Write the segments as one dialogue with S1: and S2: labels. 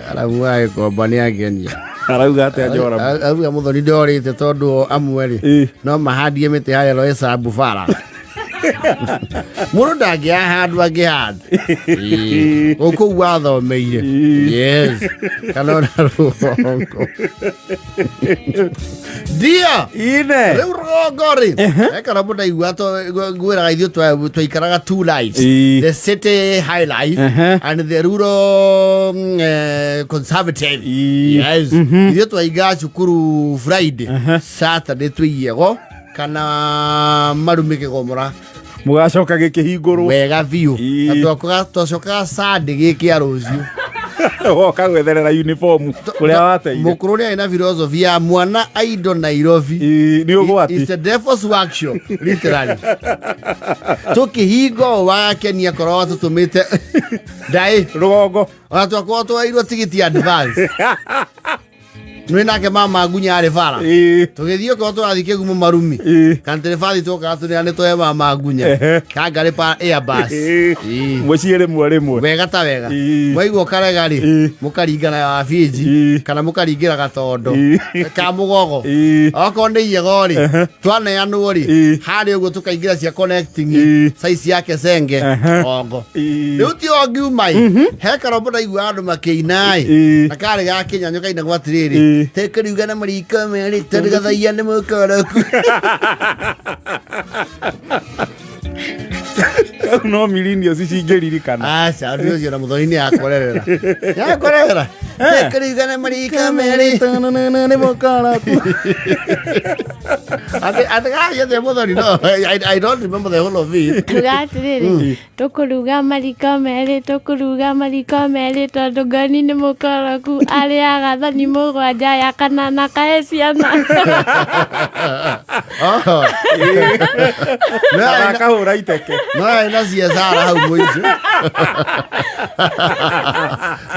S1: Arauga agĩkomba nĩ angenia.
S2: Arauga atĩa Joram?
S1: Arauga mũthoni ndorĩte tondũ amwe rĩ no mahandie mĩtĩ harĩa Roysambu bara. Mũndũ ndangĩaha handũ angĩhanda. Ĩĩ. Gũkũ kũu wathomeire. Yes. Kana ona rũgongo. Ndio.
S2: Ine.
S1: Rĩu rũgongo rĩ ekara mũndũ aigua ngwĩraga ithuĩ twaikaraga two lives, the city high life and the rural conservative. Yes, ithuĩ twaingaga cukuru Friday, Saturday tũiyego kana marumĩ kĩgomora.
S2: Mũgacoka gĩkĩhingũrwo.
S1: Wega biũ. Na twacokaga Sunday gĩkĩa rũciũ.
S2: Woka gwetherera uniform kũrĩa wateire.
S1: Mũkũrũ nĩ arĩ na philosophy ya mwana aindo Nairobi.
S2: Ĩĩ, nĩ ũgwati.
S1: It's a devil's workshop, literally. Tũkĩhingo wakenia korwo watũtũmĩte ndaĩ
S2: rũgongo.
S1: Ona twakorwo twairwo tigiti advance. Nĩ nake mama ngunya arĩ bara. Tũgĩthiĩ okorwo tũrathiĩ kĩgumo marumi. Kana tĩrĩbathi twokaga tũrĩa nĩ tũhe mama ngunya. Kangarĩ pa Airbus.
S2: Mũciĩ rĩmwe rĩmwe.
S1: Wega ta wega. Mwaigua ũkarega rĩ, mũkaringana ya wabinji kana mũkaringĩra gatondo ka mũgogo. Okorwo nĩ iyego rĩ, twaneanwo rĩ, harĩa ũguo tũkaingĩra cia connecting size yake senge ongo. Rĩu ti o ngiuma ĩ, he karombo ndaigua andũ makĩina ĩ, na karĩ ga kĩnyanyo kainagwo atĩrĩrĩ, tũkũruga na mariko merĩ tondũ gathaia nĩ mũkoroku.
S2: Kau no millennials cingĩririkana.
S1: Aca, ũndũ ũcio na mũthoni nĩ yakũrerera yakũrerera tũkũruga na mariko merĩ.
S2: Nĩ mũkoroku.
S1: Atĩ gagĩothe mũthoni no I don't remember the whole of it.
S3: Tuga atĩrĩrĩ, tũkũruga mariko merĩ, tũkũruga mariko merĩ tondũ ngoni nĩ mũkoroku, arĩaga thani mũgwanja ya kanana kahe ciana.
S1: Oh. No yarĩ na-
S2: Akahũra iteke.
S1: No yarĩ na ciacara hau mũico.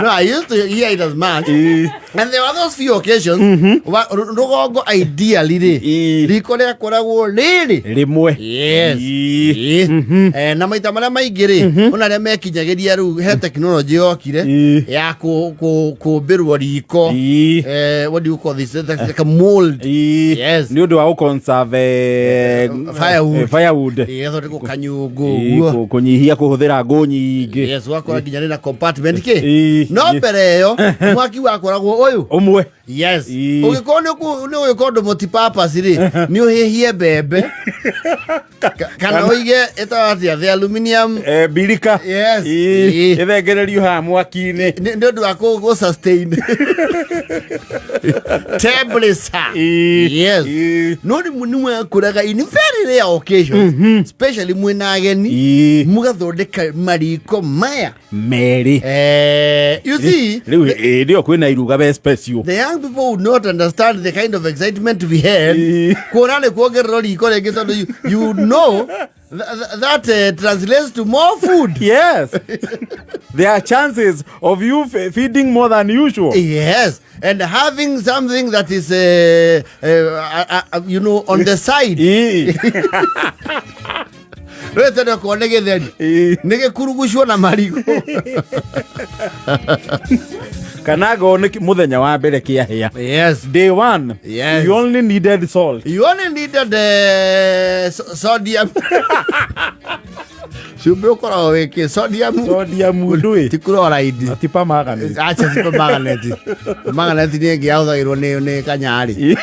S1: No, I used to hear it as much. And there were those few occasions rũgongo ideally rĩ, riko rĩakoragwo rĩrĩ
S2: rĩmwe.
S1: Yes. Ĩĩ. Na maita marĩa maingĩ rĩ, ona arĩa mekinyagĩria rĩu he tekinoronjĩ yokire ya kũmbĩrwo riko. What do you call this? Like a mold. Yes.
S2: Nĩ ũndũ wa gũconserve
S1: Firewood.
S2: Firewood.
S1: Ĩgathondekwo kanyũngũ ũguo.
S2: Kũnyihia kũhũthĩra ngũ nyingĩ.
S1: Yes, wakora nginya rĩ na compartment kĩ. No mbere ĩyo mwaki wakoragwo ũyũ
S2: ũmwe.
S1: Yes. Ũngĩkorwo nĩ ũgĩka ũndũ multipurpose rĩ, nĩ ũhĩhie mbembe kana ũige ĩtaga atĩa, the aluminium
S2: Mbirika.
S1: Yes.
S2: Ĩthengererio haha mwaki-inĩ.
S1: Nĩ ũndũ wa kũ sustain temperature. Yes. No nĩ wakũraga in very rare occasions, especially mwĩna ageni, mũgathondeka mariko maya
S2: merĩ.
S1: You see,
S2: rĩu hĩndĩ ĩyo kwĩna iruga we special.
S1: The young people would not understand the kind of excitement we had kuona nĩ kuongererwo riko rĩngĩ tondũ you know that translates to more food.
S2: Yes, there are chances of you feeding more than usual.
S1: Yes, and having something that is on the side. Rĩu tondũ okorwo nĩ gĩtheri nĩ gĩkurugucwo na marigũ.
S2: Kana ngo nĩ mũthenya wa mbere kĩahĩa.
S1: Yes.
S2: Day one.
S1: Yes.
S2: You only needed salt.
S1: You only needed sodium, cumbĩ ũkoragwo wĩkĩ sodium.
S2: Sodium ndũĩ.
S1: Ti chloride.
S2: Ti permanganate.
S1: Acha, ti permanganate. Permanganate nĩ ĩngĩ yahũthagĩrwo nĩ kanyarĩ.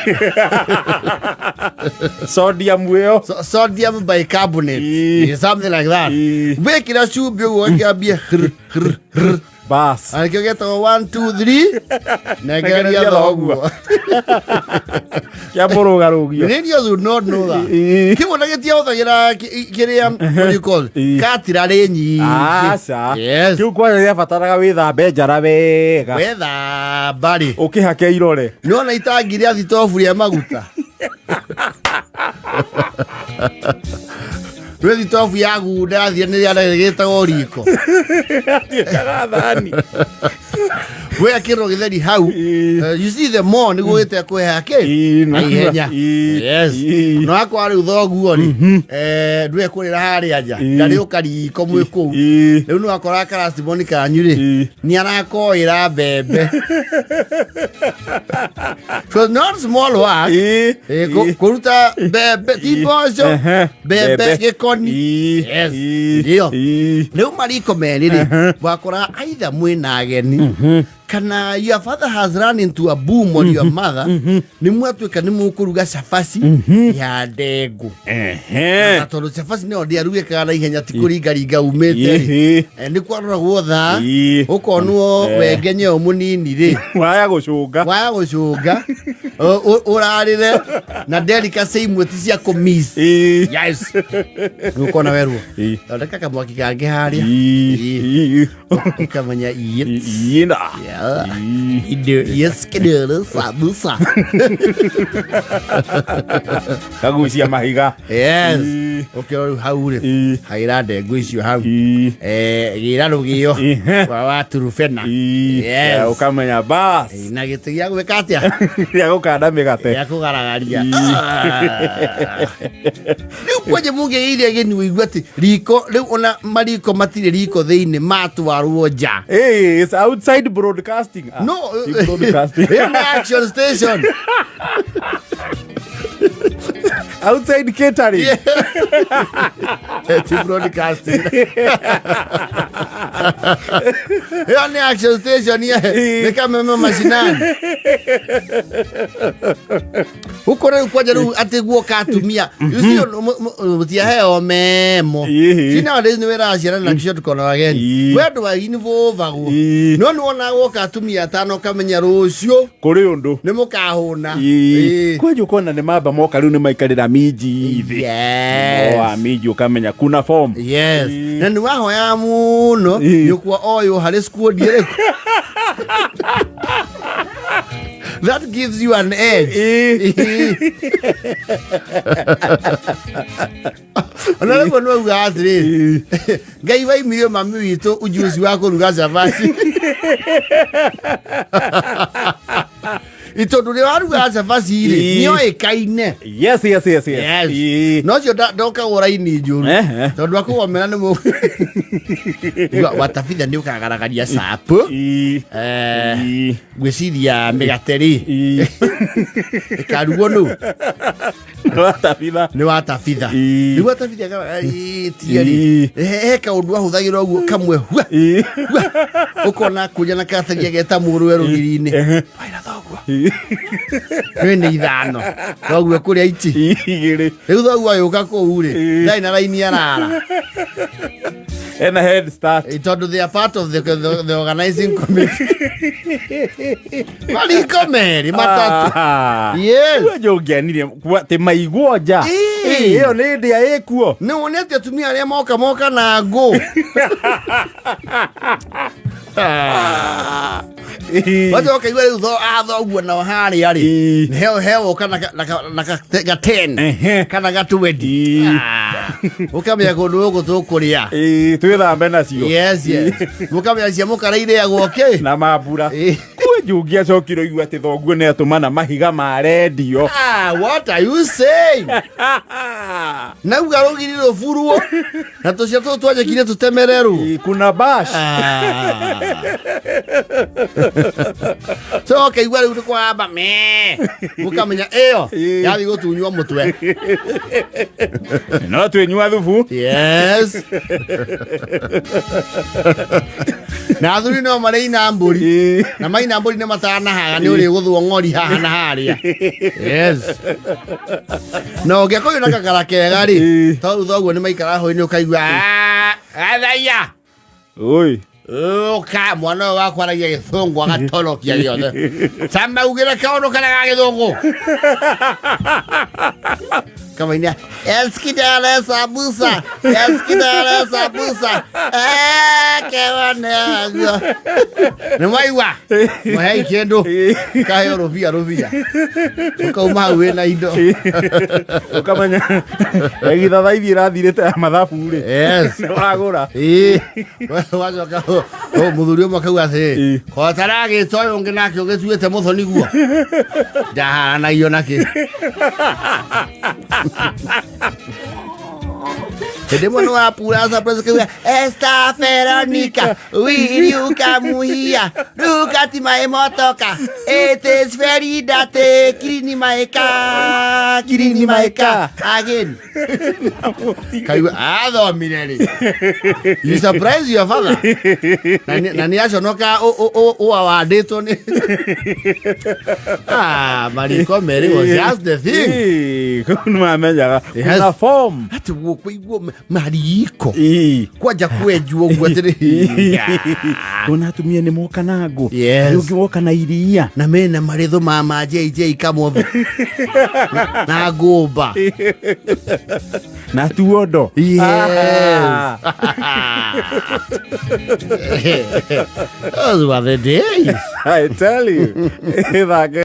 S2: Sodium ĩyo.
S1: So, sodium bicarbonate. Something like that. Wĩkĩra cumbĩ ũguo ũkĩambia hr, hr, hr.
S2: Bas.
S1: Nakĩo gĩtagwo 1 2 3 nengereria thoguo.
S2: Kĩa mũrũgarũgio.
S1: Millennials would not know that. Kĩmwe na gĩtiahũthagĩra kĩrĩa, what do you call it? Katirarĩ nyingĩ.
S2: Aca.
S1: Yes.
S2: Kĩu kwanja gĩabataraga wĩthambe njara wega.
S1: Wethamba rĩ.
S2: Ũkĩhake irore.
S1: Nĩwona itangi rĩa thitobu rĩa maguta. Rwĩ thitobu ya gunda yathiĩ nĩ rĩa gĩtagwo riko.
S2: Yatuĩkaga thani.
S1: Wekĩrwo gĩtheri hau. You see the more nĩguo gĩtekũheha kĩ na ihenya. Yes. No akwa rĩu thoguo rĩ, ndũe kũrĩra harĩa nja, ndarĩ ũka riko mwĩ kũu. Rĩu nĩ wakora karacimoni kanyu rĩ, nĩ arakoĩra mbembe. So not small work. Kũruta mbembe ti mboco, mbembe gĩkoni. Yes. Ndio. Rĩu mariko merĩ rĩ, wakora either mwĩna ageni kana your father has run into a boom or your mother, nĩ mwatuĩka nĩ mũkũruga cabaci ya ndengũ. Na tondũ cabaci nĩyo ndĩarugĩkaga na ihenya, ti kũringaringa umĩte rĩ. Nĩ kwaroragwo thaa, ũkonwo wengenye ũyũ mũnini rĩ,
S2: waya gũcũnga,
S1: waya gũcũnga ũrarĩre na delicacy imwe ti cia kũmiss. Yes, nĩ ũkona werwo thondeka kamwaki kangĩ harĩa. Ũkamenya iye
S2: Yina.
S1: Yeah. Indo yes kidoro sabusa.
S2: Kagucia mahiga.
S1: Yes. Ũkĩrora rĩu hau rĩ, hagĩra ndengũ icio hau. Gĩra rũgĩo wa turubena. Yes.
S2: Ũkamenya bas.
S1: Na gĩtĩ gĩa gwĩka atĩa?
S2: Gĩa gũkanda mĩgate.
S1: Gĩa kũgaragaria. Rĩu kwanja mũngĩgĩire ageni, ũigua atĩ riko rĩu ona mariko matirĩ riko thĩinĩ, matwarwo nja.
S2: Hey, it's outside broadcasting. Ah,
S1: No,
S2: ti broadcasting.
S1: ĩyo nĩ action station.
S2: Outside catering.
S1: Ti broadcasting. Ĩyo nĩ action station ye. Nĩ kameme macinani. Huko rĩu kwanja rĩu atĩ guoka atumia. You see, mũtiaheo memo. See, nowadays nĩ wĩraga ciana na cio tukona ageni. We andũ a involvagwo. No nĩ wonaga guoka atumia atano ũkamenya rũciũ
S2: Kũrĩ ũndũ.
S1: nĩ mũkahũna.
S2: Kwanja ũkona nĩ mamba moka rĩu nĩ maikarĩra minji thĩ. Wa minji ũkamenya kuna form.
S1: Yes. Na nĩ wahoyaga mũno nyũkwa oyũ harĩ squad ĩrĩkũ. That gives you an edge. Ona rĩmwe nĩ waugaga atĩrĩrĩ, Ngai waimirie mami witũ ujuzi wa kũruga cabaci, tondũ rĩ warugaga cabaci rĩ, nĩoĩkaine.
S2: Yes.
S1: Yes. No ũcio ndokagwo raini njũru, tondũ akũgomera nĩ mũ watabitha nĩ ũkagaragaria capu. Ngwĩciria mĩgate rĩ, ĩkarugwo nũ?
S2: Watabitha.
S1: Nĩ watabitha. Rĩu watabitha garagaritie rĩ, he kaũndũ ahũthagĩra ũguo kamwe hua hua, ũkona kũnya na karatathi ageta mũrũwe rũgiri-inĩ, waira thoguo rĩ nĩ ithano, thoguo kũrĩa ici
S2: Igĩrĩ.
S1: Rĩu thoguo agĩũka kũu rĩ, ndarĩ na raini arara.
S2: Ena head start.
S1: Tondũ they are part of the organizing committee. Mariko merĩ matatũ. Yes.
S2: Kwanja ũngĩanirie kuga atĩ maigwo nja. Ĩyo nĩ ndĩa ĩkuo.
S1: Nĩ wonete atumia arĩa moka moka na ngũ? Wacha ũkaigua rĩu thoguo nao harĩa rĩ, he woka na ga 10 kana ga 20. Ũkamenya kũndũ gũkũ tũkũrĩa.
S2: Twĩthambe nacio.
S1: Yes, mũkamenya cia mũkara irĩagwo kĩ
S2: na mambura. Kwanja ũngĩacokire ũigua atĩ thoguo nĩ atũmana mahiga ma rendio.
S1: Ah, what are you saying? Nauga rũgiri rũburwo na tũcia tũtũ twanjĩkire tũtemererwo.
S2: Kuna bash.
S1: So ũkaigua rĩu nĩ kwamba me mũkamenya ĩyo yathiĩ gũtunywo mũtwe.
S2: No twĩnyua thubu.
S1: Yes, na athuri no marĩ ina mbũri. Na maina mbũri nĩ matanahaga nĩ ũrĩ gũthwo ng'ori haha na harĩa. Yes, na ũngĩakorwo na kakara kega rĩ, tondũ thoguo nĩ maikara hũinĩ, ũkaigua, "Ah, athaiya."
S2: Oi.
S1: Ũka mwana ũyũ wakwa aragia gĩthũngũ agatorokia gĩothe, tamaugĩre kaũndũ karĩa ga gĩthũngũ kamainia, eskidare sambusa, eskidare sambusa kewaneaguo nĩ mwaigua mũhei kĩndũ kaheo rũbia rũbia, ũkauma hau wĩna indo.
S2: Ũkamenya egithathaithi ĩrathirĩte ya mathabu rĩ, nĩ wagũra.
S1: Ĩĩ, wacoka Mũthuri ũmwe akauga atĩrĩ,
S2: Ĩ.
S1: kotaragĩta ũyũ ũngĩ nake ũgĩtuĩte mũthoni guo ndaharanagio nakĩ. Hĩndĩ ĩmwe nĩ wapura surprise ũkauga, "Esther Veronica, will you come here? Look at my motoka. It is very dirty. Clean my car, clean my car again." Kaigua athomire rĩ. You surprise your father. Na nĩ aconoka ũawandĩtwo nĩ. Ah, mariko merĩ was just the thing.
S2: Ĩ, kũu nĩ mamenyaga
S1: Yes.
S2: kuna form.
S1: Atĩ gũkũiguo mariko.
S2: Ĩ.
S1: Kwanja kwenjwo ũguo atĩrĩ.
S2: Kuona atumia nĩ moka na ngũ.
S1: Yes.
S2: Rĩu ũngĩ woka na iria.
S1: Na mena marĩthũ ma JJ Kamotho na ngũmba.
S2: Na tuondo.
S1: Yes.
S2: Ah.
S1: Those were the days.
S2: I tell you. Ĩthake.